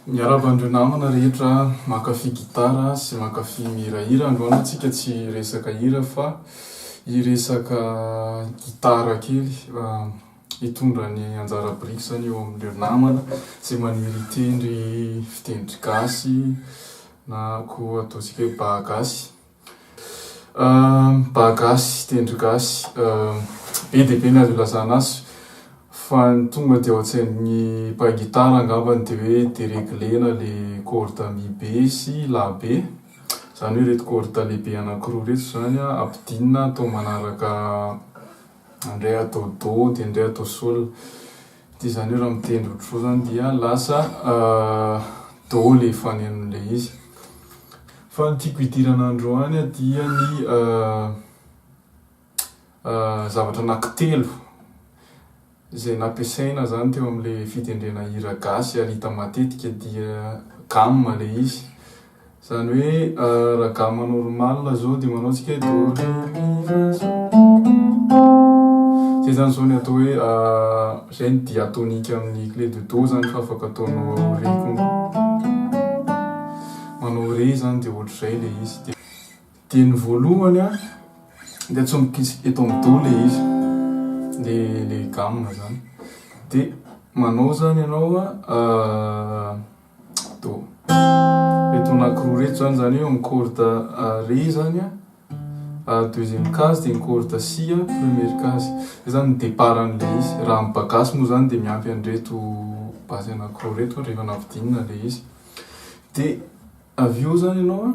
Miarahaba an'ireo namana rehetra mankafy gitara sy mankafy mihirahira. Androany tsika tsy hiresaka hira fa hiresaka gitara kely. Hitondra ny anjara biriky izany eo amin'ireo namana izay maniry hitendry fitendry gasy na koa ataontsika hoe ba gasy. Ba gasy, tendry gasy, be dia be ny azo ilazana azy fa ny tonga dia ao an-tsain'ny mpahay gitara angambany dia hoe dereglena le corde mi be sy la be, izany hoe ireto corde lehibe anankiroa ireto izany ampidinina atao manaraka indray atao do dia indray atao sol. Dia izany hoe raha mitendry ohatr'izao izany dia lasa do le fanenon'ilay izy. Fa ny tiako hidirana androany dia ny zavatra anankitelo izay nampiasaina izany teo amin'ilay fitendrena hira gasy ary hita matetika dia gamme ilay izy. Izany hoe raha gamme normal zao dia manao tsika hoe do ré mi fa sol. Zay zany zao ny atao hoe zay ny diatonique amin'ny clé de do zany fa afaka ataonao ré koa. Manao ré zany dia ohatr'izay ilay izy. Dia ny voalohany an, dia atsomboka eto amin'ny do ilay izy, ilay ilay gamme zany. Dia manao zany ianao an. Do. Reto anankiroa reto zany, zany hoe ny corde Ré zany an, deuxième case dia ny corde Si an, première case. Zay zany ny départ an'ilay izy. Raha amin'ny ba gasy moa zany dia miampy an'ireto basy anankiroa reto rehefa nampidinina ilay izy. Dia avy eo zany ianao an,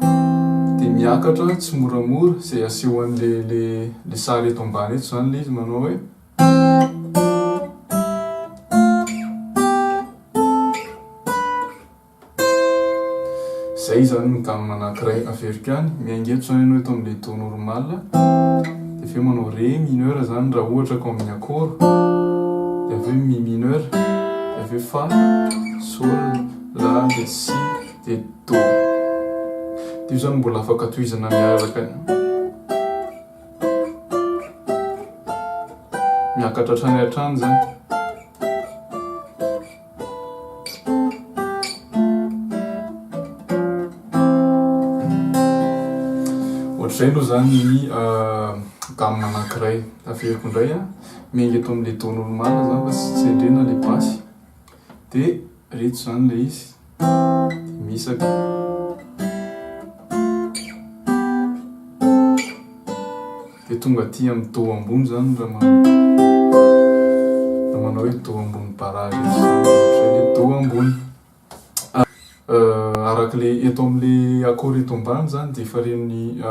dia miakatra tsimoramora izay asehon'ilay ilay ilay sary eto ambany eto zany ilay izy manao hoe. Zay izany ny gamme anankiray. Averiko ihany, miainga eto izany ianao eto amin'ilay do normal, dia avy eo manao ré mineur izany raha ohatra ka ao amin'ny accord, dia avy eo mi mineur, dia avy eo fa, sol, la, dia si, dia do. Dia io izany mbola afaka tohizana miaraka. Miakatra hatrany hatrany izany. Ohatr'izay aloha izany ny gamme anankiray. Averiko indray an, miainga eto amin'ilay do normal izany fa tsy tsendrena ilay basy. Dia ireto izany ilay izy. Dia mihisaka. Dia tonga aty amin'ny do ambony izany raha manao raha manao hoe do ambony barrage eto izany ohatr'izay ilay do ambony. Araka ilay eto amin'ilay accord eto ambany izany dia efa ireny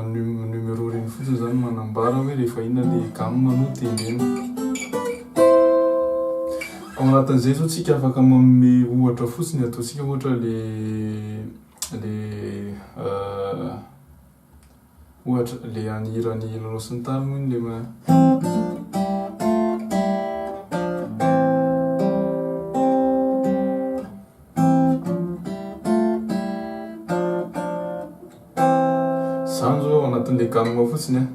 numéro ireny fotsiny izany manambara hoe rehefa inona ilay gamme no tendrena. Ao anatin'izay izao tsika afaka manome ohatra fotsiny ataontsika ohatra le le ohatra le any hiran'i Lalao sy ny tariny moa iny le ma Zany zao ao anatin'le gamme fotsiny an.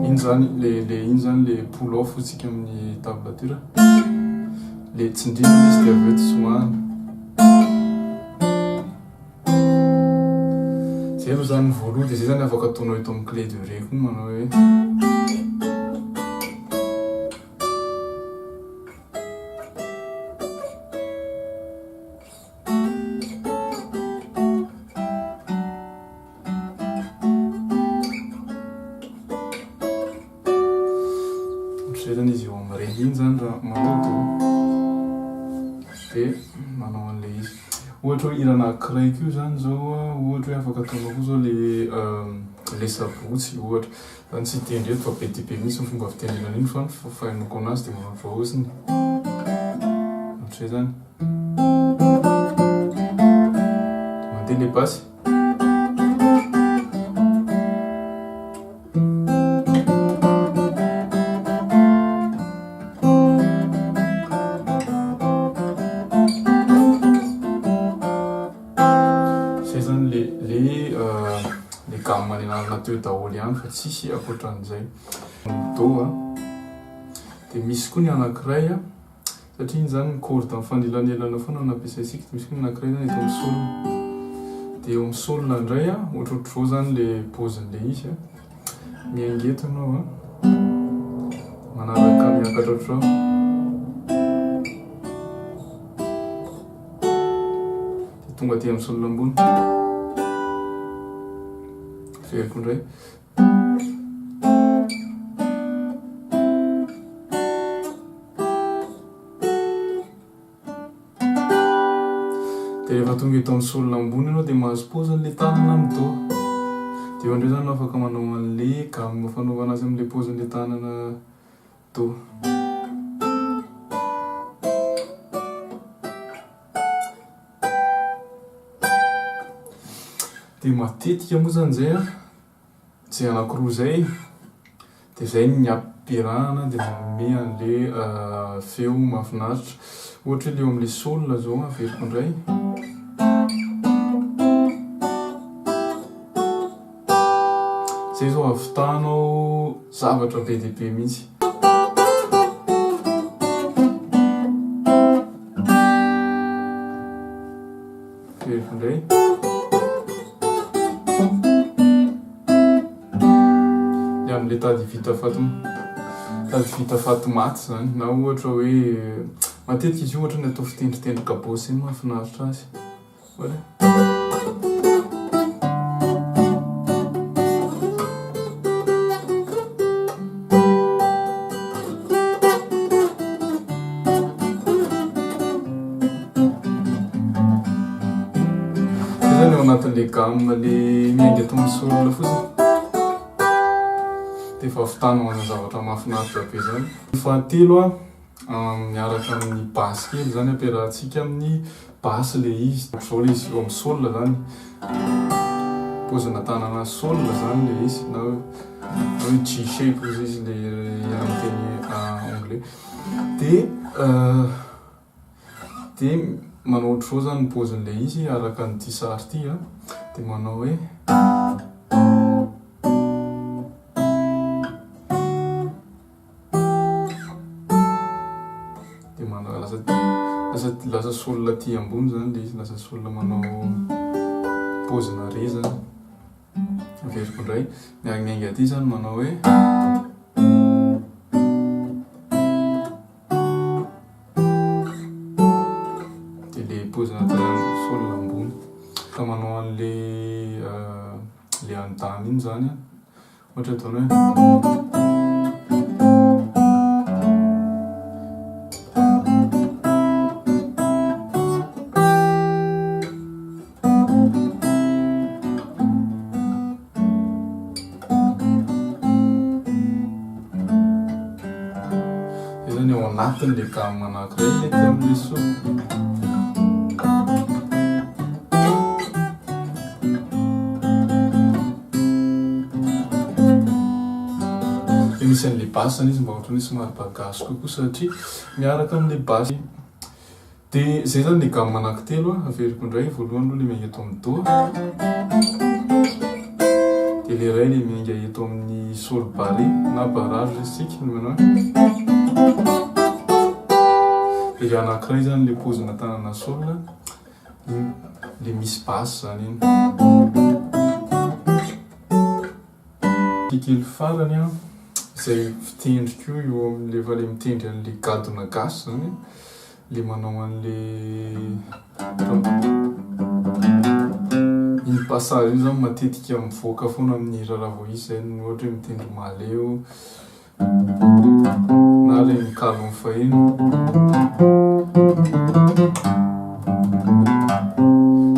Iny zany le le iny zany le pull off hoy tsika amin'ny tablature. Le tsindrina izy dia avy eo tsoahana. Zay aloha zany ny voalohany dia zay zany afaka ataonao eto amin'ny clé de ré koa manao hoe. Ohatr'izay zany izy eo amin'ny ré iny zany raha manao do dia manao an'ilay izy. Ohatra hoe hira anankiray koa io zany zao a, ohatra hoe afaka ataonao koa zao le le sabotsy ohatra. Zany tsy hitendry eto fa be dia be mihitsy ny fomba fitendrena an'iny fa ny fahainoako anazy dia manao ohatr'izao fotsiny. Ohatr'izay zany. Mandeha le basy. Zay zany le le le gamme. nianarana teo daholo ihany fa tsisy ankoatran'izay. Do a. Dia misy koa ny anankiray a, satria iny izany ny corde mifanelanelana foana no ampiasaintsika, dia misy koa ny anankiray izany eto amin'ny sol. Dia eo amin'ny sol indray a, ohatrohatr'izao izany ilay paozin'ilay izy a. Miainga eto ianao a. Manaraka miakatra ohatr'izao. Dia tonga aty amin'ny sol ambony. Averiko indray. Dia rehefa tonga eto amin'ny sol ambony ianao dia mahazo pause an'ilay tanana amin'ny do. Dia eo indray izany no afaka manao an'ilay gamme fanaovana azy amin'ilay pause-n'ilay tanana do. Dia matetika moa izany izay an, izay anankiroa izay dia izay ny ampiarahana dia manome an'ilay feo mahafinaritra. Ohatra hoe ilay eo amin'ilay sol izao averiko indray. Izay izao ahavitanao zavatra be dia be mihitsy. Averiko indray. Ilay amin'ilay tady vita faty tady vita faty maty izany na ohatra hoe matetika izy io ohatra ny atao fitendritendry kabôsy iny mahafinaritra azy. Ohatra hoe. Zay zany ao anatin'le gamme le miainga eto amin'ny sol fotsiny. Dia efa ahavitana manao zavatra mahafinaritra be zany. Ny fahatelo an, miaraka amin'ny basse kely zany ampiarahantsika amin'ny basse le izy. Ohatr'izao le izy eo amin'ny sol zany. Paozina tanana sol zany le izy na hoe G shape hozy izy le amin'ny teny anglais. Dia Dia manao ohatr'izao izany ny paozin'ilay izy araka an'ity sary ity an. Dia manao hoe. Dia manao lasa lasa lasa sol aty ambony izany ilay izy, lasa sol manao paozina ré izany. Averiko indray, miainga aty izany manao hoe. Dia le paozina tanana sol ambony. Ka manao an'le le andany iny zany an, ohatra ataonao hoe. Zay zany ao anatin'le gamme anankiray ilay aty amin'ilay sol. Dia misy an'ilay basse zany izy mba ohatran'ny hoe somary bagasy kokoa satria miaraka amin'ilay basse. Dia izay izany ilay gamme anankitelo a, averiko indray, voalohany aloha ilay miainga eto amin'ny do, dia ilay iray ilay miainga eto amin'ny sol barré na barrage hoy isika no manao hoe, dia ilay anankiray izany ilay paozina tanana sol, iny ilay misy basse izany iny. Ity kely farany an, izay fitendry koa eo amin'ilay efa ilay mitendry an'ilay gadona gasy izany an, ilay manao an'ilay iny passage iny izany matetika mivoaka foana amin'ny hira raha vao izy izay no ohatra hoe mitendry mahaleo na ilay mikalo amin'ny fahiny.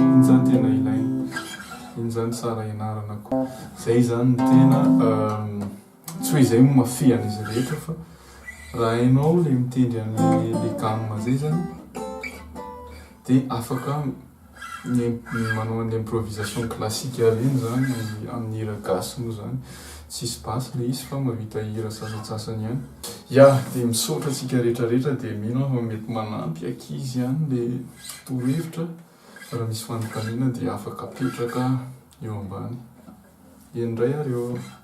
Iny izany tena ilaina, iny izany tsara ianarana koa. Izay izany no tena tsy hoe izay no mahafehy an'izy rehetra fa raha hainao ilay mitendry an'ilay gamme izay izany dia afaka ny manao an'ilay improvisation classique ireny izany amin'ny hira gasy moa izany. Tsisy basy ilay izy fa mahavita hira sasantsasany ihany. Ya, dia misaotra antsika rehetra rehetra dia mino aho fa mety manampy ankizy ihany ilay torohevitra. Raha misy fanontaniana dia afaka apetraka eo ambany. Eny indray ary ô.